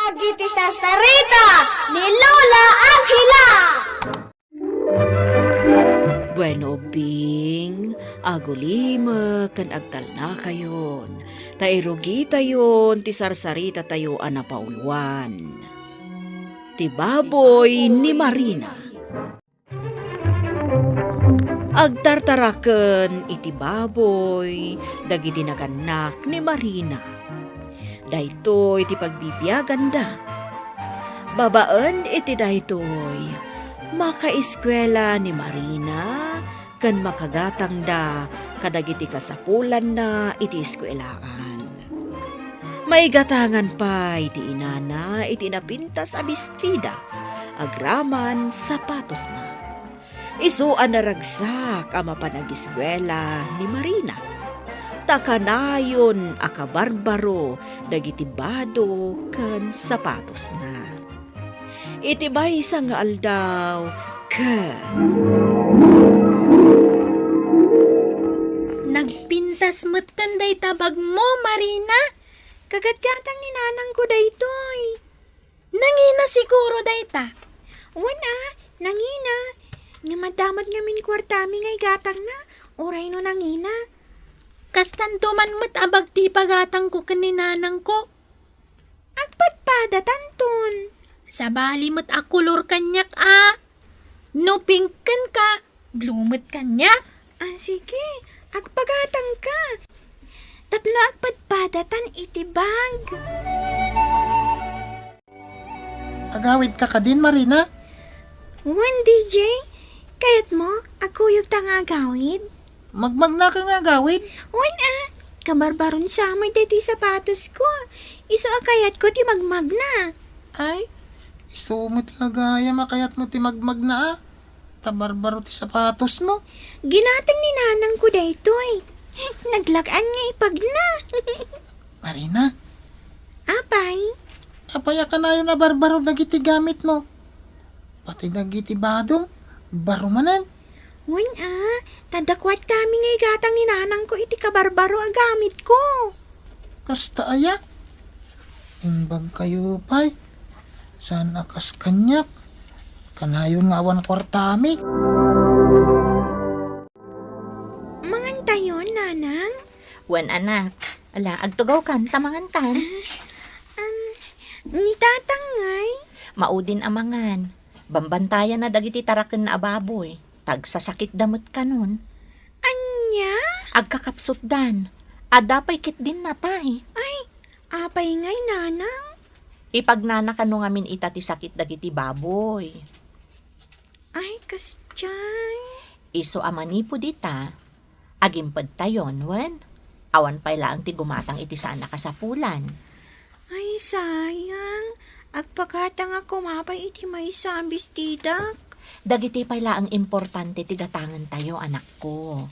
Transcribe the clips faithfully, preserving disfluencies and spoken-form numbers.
Dagiti sarsarita ni Lola Angela. Bueno, Bing, agulimek ken agtalnakayon, ta irugitayon ti sarsarita tayo a napauluan. Ti baboy ni Marina. Agtartaraken iti baboy dagiti nagannak ni Marina. Daytoy ti pagbibiaganda. Babaen iti daytoy, makaeskuela ni Marina ken makagatangda kadagiti kasapulanna iti eskuelaan. Maigatangan pay ti inana iti napintas a bestida agraman sapatosna. Isu a naragsak a mapan ageskuela ni Marina, ta kanayon a kabarbaro dagiti bado ken sapatosna. Iti maysa nga aldaw, ket nagpintas metten dayta bagmo, Marina. Kagatgatang ni nanangko daytoy. Nangina siguro dayta. Wen a, nangina. Ngem adda met ngamin kuartami nga igatangna, uray no nangina. Kastanto man met a bag ti ipagatangko ken ni nanangko. Agpadpadatanton. Sabali met a kolor kaniak a. No pink kenka, blue met kaniak. Ah, sige, agpagatangka. Tapno agpadpadatan iti bag. Agawidka kadin, Marina? Wen, D J, kayatmo, agkuyogta nga agawid? Magmagnaka nga agawid? Wen a, kabarbaron sa met daytoy sapatosko. Isu a kayatko ti magmagna. Ay, isu met la gayam a kayatmo ti magmagna a. Ta barbaro ti sapatosmo. Ginatang ni nanangko daytoy. Naglagan nga ipagna. Marina. Apay? Apay a kanayon a barbaro dagiti gamitmo? Pati dagiti badom, baro manen. Wen a, ta adda kuartami nga igatang ni nanangko iti kabarbaro a gamitko. Kasta aya? Imbagkayo pay. Saan a kas kaniak? Kanayon nga awan kuartami. Mangantayon, nanang? Wen, anak. Ala, agtugawkan ta mangantan. Ah, um, ni tatang ngay? Maudin a mangan. Bambantayanna dagiti tarakenna a baboy. Tagsasakitda met kanon. Ania? Agkakapsutdan. Adda pay ketdin natay. Ay, apay ngay, nanang? Ipagnana kano ngamin ita ti sakit dagiti baboy. Ay, kasdiay. Isu a manipud ita, agimpedtayon, wen? Awan pay laeng ti gumatang iti saan a kasapulan. Ay, sayang. Agpagatangak koma pay iti maysa a bestidak. Dagiti pay laeng importante ti gatangentayo, anakko.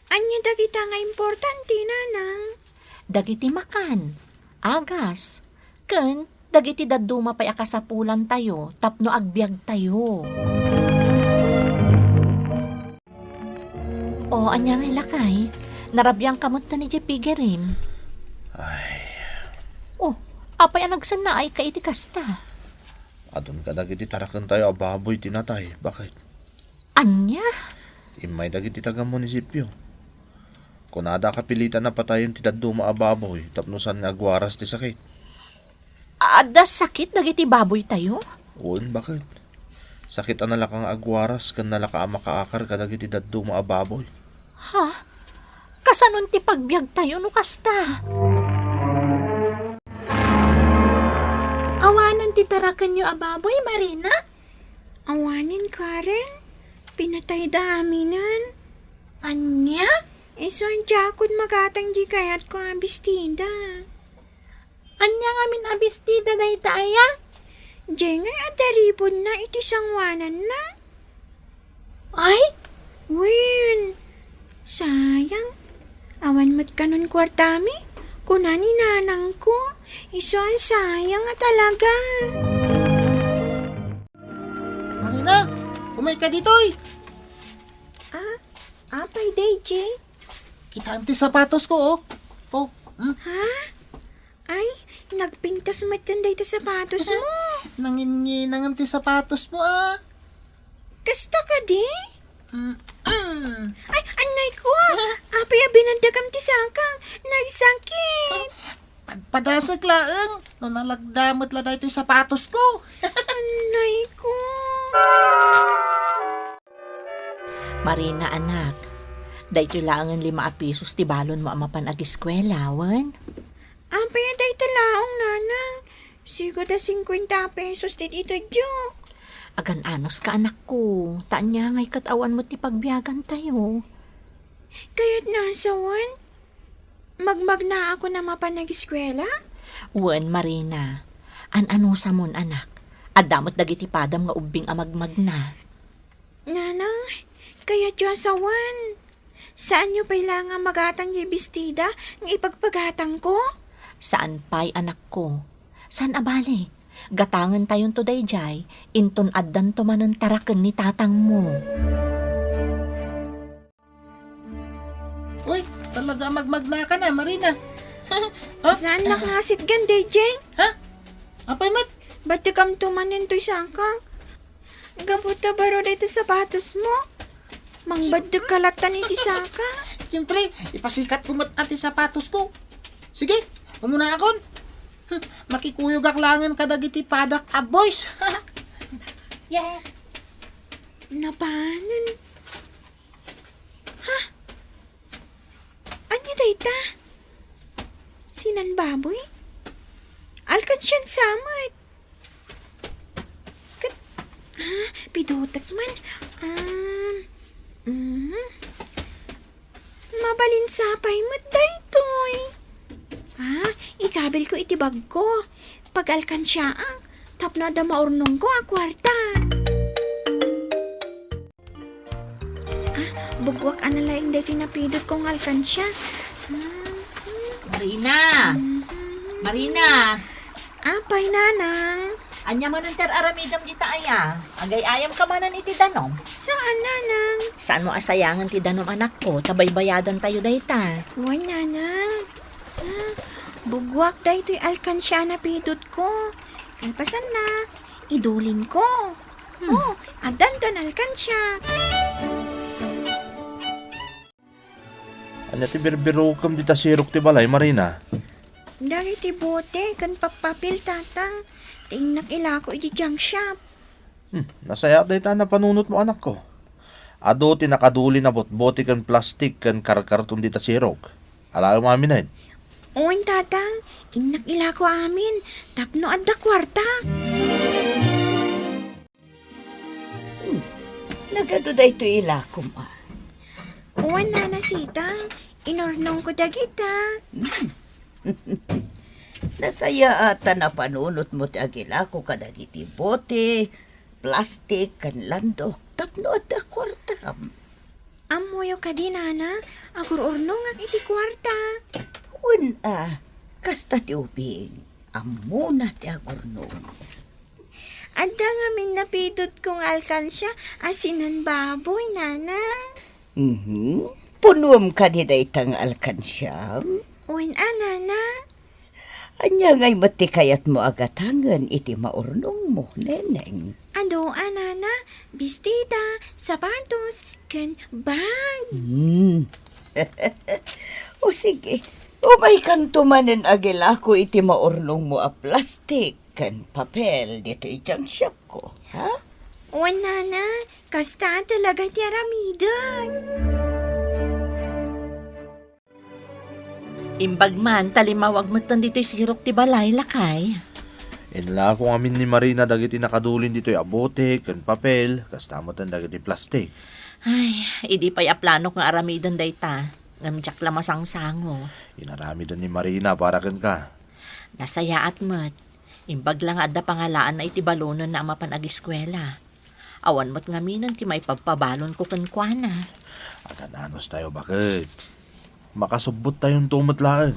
Ania dagita nga importante, nanang? Dagiti makan, agas, ken dagiti dadduma pay a kasapulantayo tapno agbiagtayo. O, ania ngay, lakay? Narabiangka met ken idiay pigarim. Ay. O, apay a nagsannaayka iti kasta? Adun kadagiti tarakentayo a baboy ti natay, baket. Ania? Immay dagiti taga-munisipio. Kunada a kapilitan a patayen ti dadduma a baboy tapno saan nga agwaras ti sakit. Adda sakit dagiti baboytayo? Wen, baket. Sakit a nalaka nga agwaras ken nalaka a makaakar kadagiti dadduma a baboy. Ha? Kasanon ti pagbiagtayo no kasta? Awanen ti tarakenyo a baboy, Marina? Awanen, Karen. Pinatayda aminen. Ania? Isu a diakon magatang di kayatko a bestida. Ania ngamin a bestida dayta aya? Diay ngay adda ribonna iti sanguananna. Ay? Wen, sayang. Awan met kanon kuartami, kuna ni nanangko. Isu a sayang a talaga. Marina, umayka ditoy. Ah, apay, D J? Kitaem ti sapatosko, o. O, hmm? Ha? Ay, Nagpintas metten dayta sapatosmo. Nanginnginangam ti sapatosmo, a. Kasta kadi? Mm-mm. Ay, annay ko. Apay a binandagam ti sakang? Nagsakit. Padpadasek laeng no nalagda met la daytoy sapatosko. Annay ko. Marina, anak, daytoy laengen lima a pisos ti balonmo a mapan agiskuela, wen? Apay a dayta laeng, nanang? Sigud a singkuenta a pesos ti itedyo. Agan-anos ka, anakko, ta ania ngay ket awan met ti pagbiagantayo. Kayatna a sawen, magmagnaakon a mapan agiskuela? Wen, Marina. An-anusamon, anak. Adda met dagiti padam nga ubbing a magmagna. Nanang, kayatyo a sawen. Saanyo pay la nga magatang diay bestida nga ipagpagatangko? Saan pay, anakko. Saan a bale? Gatangentayonto daydiay, inton addanto manen taraken ni tatangmo. Uy, talaga a magmagnaka na, Marina. Oh? Saan nak nga sitgan, daydiay? Ha? Apay met? Batekamto manen toy sakang. Gapu ta baro dayta sapatosmo. Mangbaddek ka latta iti saka. Siyempre, ipasikatko met ti sapatosko. Sige, umunaakon. Hmm, makikuyogak laengen kadagiti padak a boys. Yeah. Napanen. Ha? Ania dayta? Sinan baboy? Alkansian sa met. Ket, ah, pidutek man. Um, mhm. Mabalin sa pay met daytoy. Ah, ikabilko iti bagko. Pag-alkansiaak tapno adda maurnongko a kuarta. Ah, bugguak a nalaing daytoy napidutko nga alkansia. Ah, hmm. Marina! Mhm. Marina! Apay, nanang? Ania manen ti ar-aramidem dita aya? Agay-ayamka manen iti danum? Saan, nanang? Saanmo a sayangen ti danum, anakko, ta baybayadantayo dayta. Wen, nanang. Ah, bugguak daytoy alkansia a napidutko. Kalpasanna, idulinko. Hmm. Oh, addanton alkansia. Ania ti birbirukem dita sirok ti balay, Marina? Dagiti bote ken pappapil, tatang. Ti innak ilako iti junk shop. Hmm, nasayaat dayta a napanunotmo, anakko. Adu ti nakadulin a botbote ken plastik ken karkarton dita sirok. Alaem amin, eh. Wen, tatang. Innak ilako amin tapno adda kuarta. Hmm. Nagadu daytoy ilakom, a. Wen, Nana Sita, inurnongko dagita. Hmm. Nasayaat ta napanunotmo ti agilako kadagiti bote, plastik, ken landok tapno adda kuartam. Ammoyo kadi, Nana, agur-urnongak iti kuarta. Wen, a, kasta ti ubing, ammona ti agurnong. Adda ngamin napidutko nga alkansia a sinan baboy, Nana. Mhm. Punuem kadi dayta nga alkansiam? Wen a, Nana. Ania ngay met ti kayatmo a gatangen iti maurnongmo, Neneng? Adu a, Nana, bestida, sapatos, ken bag. Hmm. O sige, umaykanto manen agilako iti maurnongmo a plastik ken papel ditoy junk shopko, ha? Wen, Nana, kasta a talaga ti aramiden. Imbag man ta limmawag metten ditoy sirok ti balay, lakay. Inlako ngamin ni Marina dagiti nakadulin ditoy a bote ken papel, kasta metten dagiti plastik. Ay, idi pay a planok nga aramiden dayta, ngem diak la masangsango. Inaramiden ni Marina para kenka. Nasayaat met. Imbag la nga adda pangalaanna iti balonenna a mapan agiskuela. Awan met ngaminen ti maipabpabalonko kenkuana. Agan-anos tayo, baket. Makasubbot tayonto met laeng.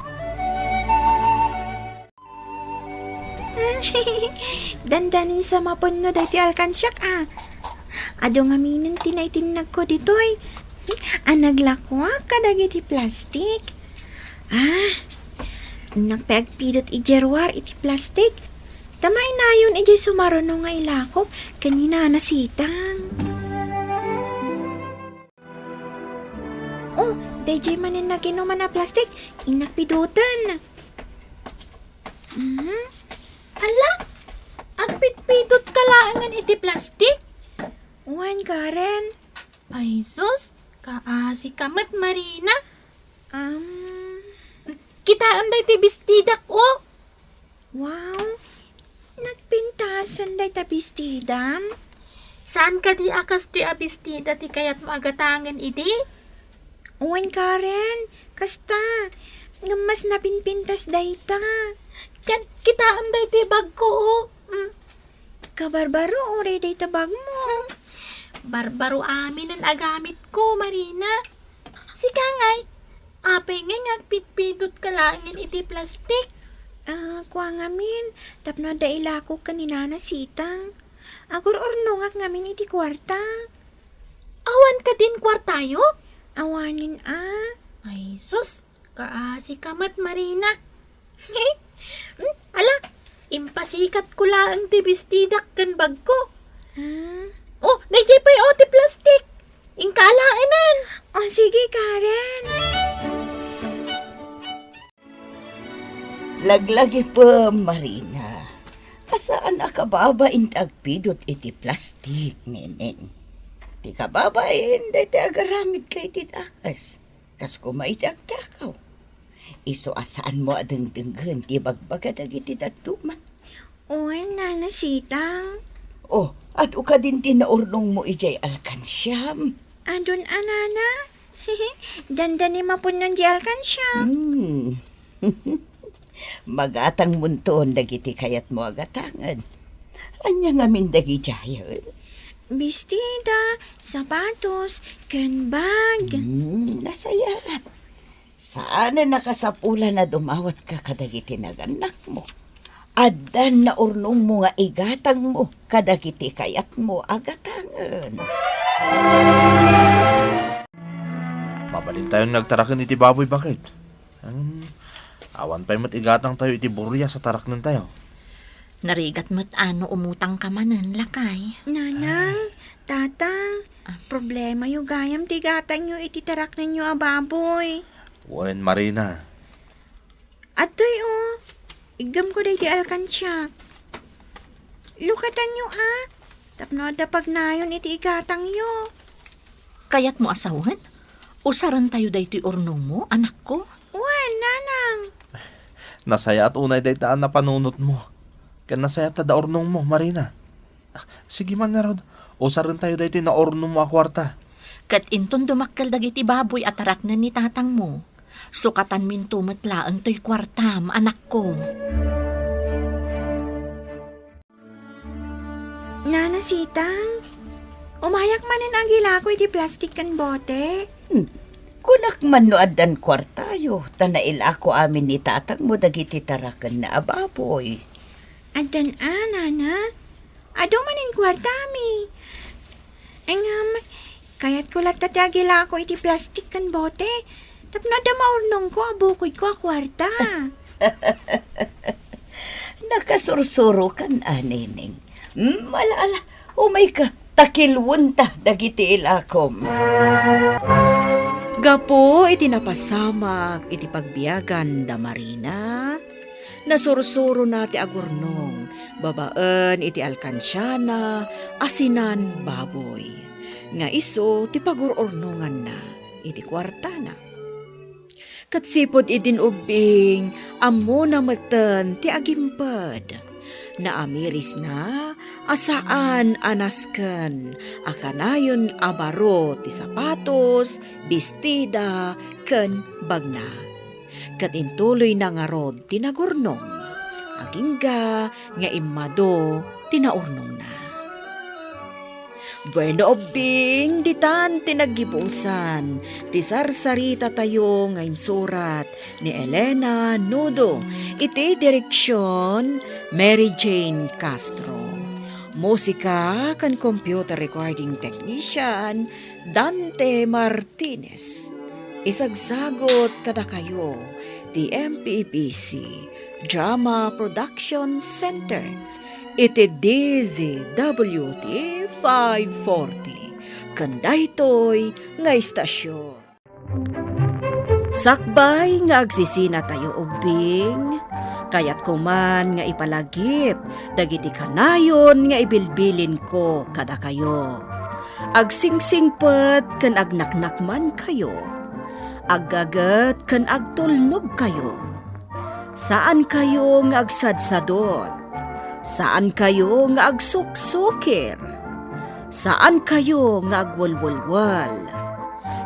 Dandanin sa mapunno daytoy alkansiak, a. Adu ngaminen ti naitinnagko ditoy. A, naglakuak kadagiti plastik. Ah, Innak pay agpidot idiay ruar iti plastik. Ta mainayon idiay sumaruno nga ilakok ken ni Nana Sitang. Oh, daydiay manen naginuman a plastik, innak pidoten. Mhm. Ala, agpitpidot ka laengen iti plastik? Wen, Karen. Ay sus, kaasi ka met, Marina. Um, Kitaem daytoy bestidak, oh. Wow, nagpintasen dayta bestidam? Saan kadi a kastoy a bestida ti kayatmo a gatangen idi? Wen, Karen, kasta. Ngem mas napinpintas dayta. Ken kitaem daytoy bagko, oh. Mm. Kabarbaro uray dayta bagmo. Barbaro aminen a gamitko, Marina. Sika ngay, apay ngay nga agpitpidot ka laengen iti plastik? Ah, kua ngamin, tapno adda ilakok ken ni Nana Sitang. Agur-urnongak ngamin iti kuarta. Awan kadin kuartayo? Awanen a. Ay, sus, kaasi ka met, Marina. Hmm, ala, impasikatko laeng ti bestidak ken bagko. Ah. Oh, daydiay pay, oh, ti plastik. Inka laenen. Oh, sige, Karen. Laglagipem, Marina. A saan a kababain ti agpidot iti plastik, Neneng. Ti kababain, daytoy agaramidka iti dakes. Kas koma iti agtakaw. Isu a saanmo a dengdenggen ti ibagbaga dagiti dadduma. Wen, Nana Sitang. Oh, adu kadin ti naurnongmo idiay alkansiam? Adun a, Nana. Dandani mapunnon di alkansiam. Hmm. Magatangmonton dagiti kayatmo a gatangen. Ania ngamin dagidiayen? Bestida, sapatos, ken bag. Hmm, nasayaat. Saanen a kasapulan a dumawatka kadagiti nagannakmo. Addan naurnongmo nga igatangmo kadagiti kayatmo a gatangen. Mabalintayon nga agtaraken iti baboy, baket. Hmm, awan pay met igatangtayo iti burias a taraknentayo. Narigat met a no umutangka manen, lakay. Nanang, tatang, problemayo gayam ti igatangyo iti taraknenyo a baboy. Wen, Marina. Adtoy, o. Iggemko daydi alkansiak. Lukatanyo a, tapno adda pagnayon iti igatangyo. Kayatmo a sawen? Usarentayo daytoy urnongmo, anakko? Wen, nanang. Nasayaat unay dayta a napanunotmo. Ken nasayaat ta da urnongmo, Marina. Sige man ngarud, usarentayo daytoy naurnongmo a kuarta. Ket inton dumakkel dagiti baboy a taraknen ni tatangmo, sukatanminto met laeng toy kuartam, anakko. Nana Sitang, umayak manen agilako iti plastik ken bote. Hmm. Kunak man no addan kuartayo, ta nailako amin ni tatangmo dagiti tarakenna a baboy. Addan a, nana? Adu manen kuartami. Ngem, kayatko latta ti agilako iti plastik ken bote, tapno adda maurnongko a bukodko a kuarta. Nakasursurokan a, Neneng. Hmm, ala, ala, umayka, ta kilwenta dagiti ilakom. Gapu iti napasamak iti pagbiagan da Marina, nasursurona ti agurnong babaen iti alkansiana a sinan baboy, nga isu ti pagururnonganna iti kuartana. Ket sipud idin ubbing, ammona meten ti agimped. Naamirisna a saan a nasken a kanayon a baro ti sapatos, bestida, ken bagna. Ket intuloyna ngarud ti nagurnong, agingga nga immadu ti naurnongna. Bueno, ubbing, ditan ti naggibusan ti sarsaritatayo nga insurat ni Elena Nudo, iti direksion Mary Jane Castro. Musika ken computer recording technician, Dante Martinez. Isagsagut kadakayo ti M P P C Drama Production Center iti D Z W T five forty ken daytoy nga istasyon. Sakbay nga agsisinatayo ubbing, kayatko man nga ipalagip dagiti kanayon nga ibilbilinko kadakayo. Agsingsingpet ken agnaknakmankayo. Aggaget ken agtulnogkayo. Saankayo nga agsadsadot. Saankayo nga agsuksukir. Saankayo nga agwelwelwel.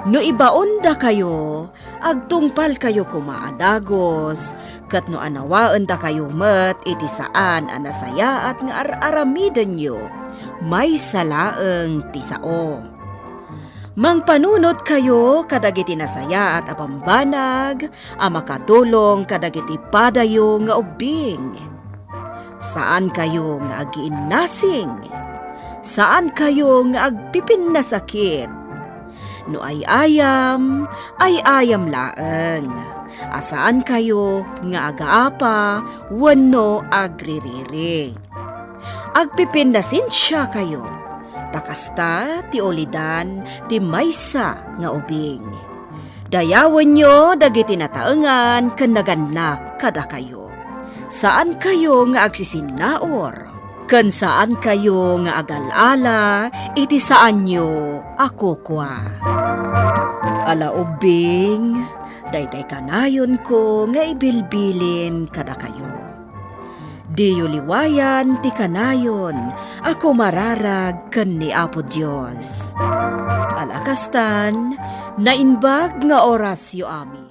No ibaondakayo, agtungpalkayo koma a dagus, ket no anawaendakayo met iti saan a nasayaat nga ar-aramidenyo, maysa laeng ti sao. Mangpanunotkayo kadagiti nasayaat a bambanag a makatulong kadagiti padayo nga ubbing. Saankayo nga agiinnasing. Saankayo nga agpipinnasakit. No ay-ayam, ay-ayam laeng. A saankayo nga agaapa wenno agririri. Agpipinnasensiakayo, ta kasta ti ulidan ti maysa nga ubing. Dayawenyo dagiti nataengan ken nagannak kadakayo. Saankayo nga agsisinnaur, ken saankayo nga agal-ala iti saanyo a kukua. Ala ubbing, daytay kanayonko nga ibilbilin kadakayo. Diyo liwayan ti kanayon a kumararag ken ni Apo Dios. Ala kastan, naimbag nga orasyo amin.